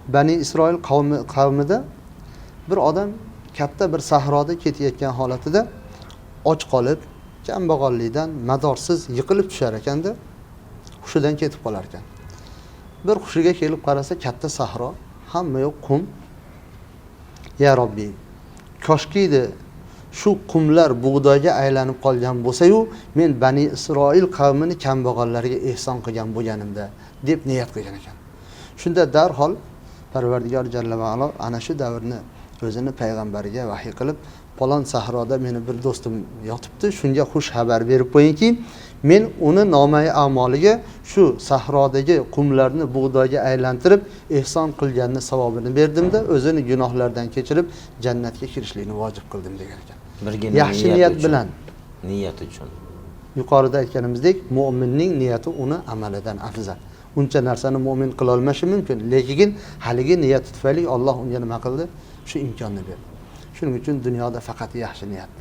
Bani Isroil qavmida bir odam katta bir sahroda ketayotgan holatida och qolib, kambag'allikdan madorsiz yiqilib tushar ekanda, hushidan ketib qolar ekan. Bir hushiga kelib qarasa, katta sahro, hamma yoq qum. Ya Robbi, koshkiydi shu qumlar bug'doyga aylanib qolgan bo'lsa-yu, men Bani Isroil qavmini kambag'allarga ehson qilgan bo'lganimda deb niyat qilgan ekan. Shunda darhol Parvardigor jalla va alo ana shu davrni o'zini payg'ambariga vahiy qilib, falon sahroda meni bir do'stim yotibdi, shunga xush xabar berib qo'yingki, men uni nomai a'moliga shu sahrodagi qumlarni bug'doyga aylantirib ehson qilganni savobini berdimda, o'zini gunohlardan kechirib jannatga kirishlikni vojib qildim degan ekan. Birgina yaxshi niyat uchun. Bilan. Niyat uchun. Yuqorida aytganimizdek, mo'minning niyati uni amalidan afzal. Uncha narsani mo'min qilolmashi mumkin, lekin haligi niyati tufayli Olloh unga nima qildi? Shu imkonni berdi. Shuning uchun dunyoda faqat yaxshi niyat.